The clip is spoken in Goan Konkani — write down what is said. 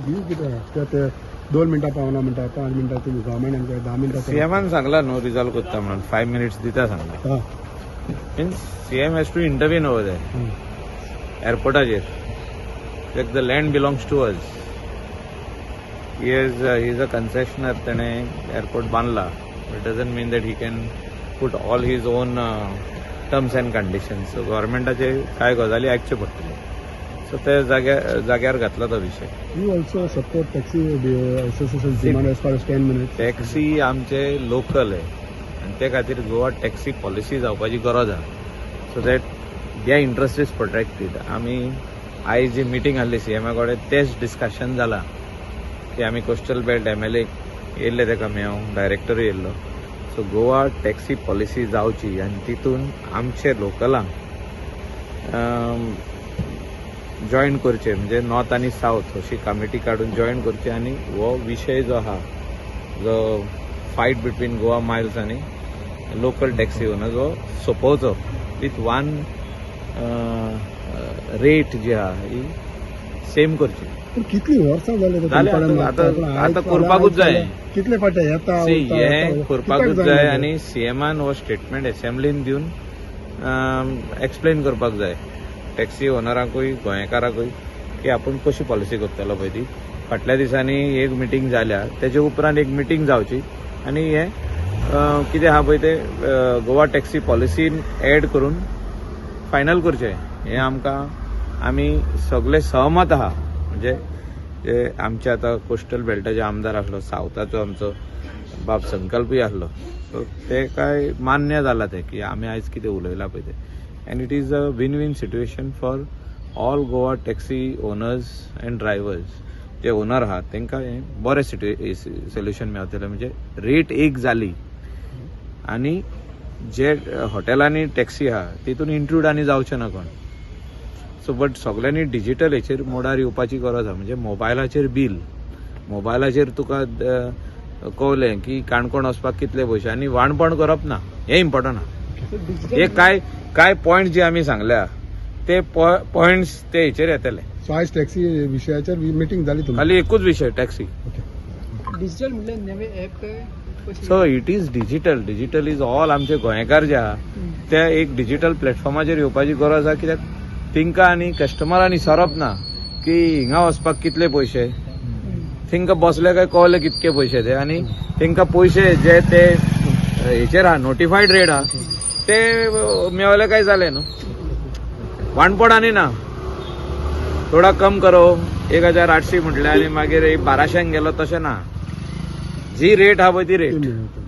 व्यू कितें आहा? कित्याक ते 2 मिनटां पावना म्हणटा, 5 मिनटां, तुमी गव्हर्मेंट आमकां 10 मिनटां. सीएमान सांगला न्हू, रिजॉल्व करता म्हणून, 5 मिनिट्स दिता सांगला. Means CM has to intervene over there. एअरपोर्टाचेर कित्याक the land belongs to us. He is a concessionaire. तेणें airport बांदला. It doesn't mean that he can put all his own terms and conditions. So गव्हर्मेंटाचे कांय गजाली आयकच्यो पडटल्यो. सो ते जाग्यार जाग्यार घातला तो विशय. You also support taxi association demand as far as 10 minutes? Taxi आमचे लोकल आहे आनी ते खातीर गोवा टॅक्सी पॉलिसी जावपाची गरज आहा, so that their interest is protected. आमी आयज जी मिटींग आहली सीएमा कडेन, तेच डिस्कशन जाला की आमी कोस्टल बेल्ट एमएलए येयल्ले, तेका मेळोंक डायरेक्टरूय येयल्लो. सो गोवा टॅक्सी पॉलिसी जावची आनी तितून आमचे लोकलांक जॉयन करचे, म्हणजे नॉर्थ आनी सावथ अशी कमिटी काडून जॉयन करची आनी हो विशय जो आहा, जो फायट बिटवीन गोवा मायल्स आनी लोकल टॅक्सी ओनर्स, हो सोंपोवचो विथ वन रेट जी आहा ही सेम करची. पूण कितली वर्सां जाली? जालें आतां करपाकूच जाय. कितले फावटी येता? सी, वयता, हें येता, करपाकूच कित्याक जाय. जायना? आनी सीएमान हो स्टेटमेंट असेंब्लीन दिवन एक्सप्लेन करपाक जाय टॅक्सी ओनरांकूय, गोंयकारांकूय की आपूण कशी पॉलिसी करतलो पळय ती. फाटल्या दिसांनी एक मिटींग जाल्या, तेजे उपरांत एक मिटींग जावची आनी हें कितें आहा पळय तें गोवा टॅक्सी पॉलिसीन एड करून फायनल करचें. हें आमकां, आमी सगळे सहमत आहा. म्हणजे जे आमचे आतां कोस्टल बेल्टाचे आमदार आसलो, सावथाचो आमचो बाब संकल्पूय आसलो, सो ते काय मान्य जाला तें की आमी आयज कितें उलयलां पळय तें, and it is a win win situation for all Goa taxi owners and drivers. J owner आहात तांकां हें बरें सोल्युशन मेळटलें, म्हणजे रेट एक जाली आनी जे हॉटेलांनी टॅक्सी आहा तितून इंट्रूड आनी जावचें ना कोण. सो बट सगल्यांनी डिजिटल हेचेर मोडार येवपाची गरज आहा, म्हणजे मोबायलाचेर बील, मोबायलाचेर तुका कळलें की काणकोण वचपाक कितले पयशे आनी वाणपण करप ना, हें इम्पॉर्टंट आहा. हे काय काय पॉयंट जे आमी सांगल्या ते पॉयंट्स ते हेचेर येतले. सो आयज टॅक्सी विशयाचेर मिटींग जाली तुमची? खाली एकूच विशय, टॅक्सी. डिजिटल म्हणल्यार नवे ऍप काय कशें? So it is digital. Digital is all. आमचे गोंयकार जे आहा ते एक डिजिटल प्लॅटफॉर्माचेर येवपाची गरज आहा, कित्याक तिंका आनी कस्टमरांनी सरप ना की हिंगा वचपाक कितले पयशे. थिंका बसले काय कळले कितके पयशे ते आनी तेंका पयशे जे ते हेचेर आहा, नोटिफायड रेट आहा, ते मेवले काय जाले न्हू. वाणपण आनी ना, थोडा कम करो, 1800 म्हटलें आनी मागीर एक 1200 गेलो, तशें ना. जी रेट आहा पळय ती रेट. ती मेळटा.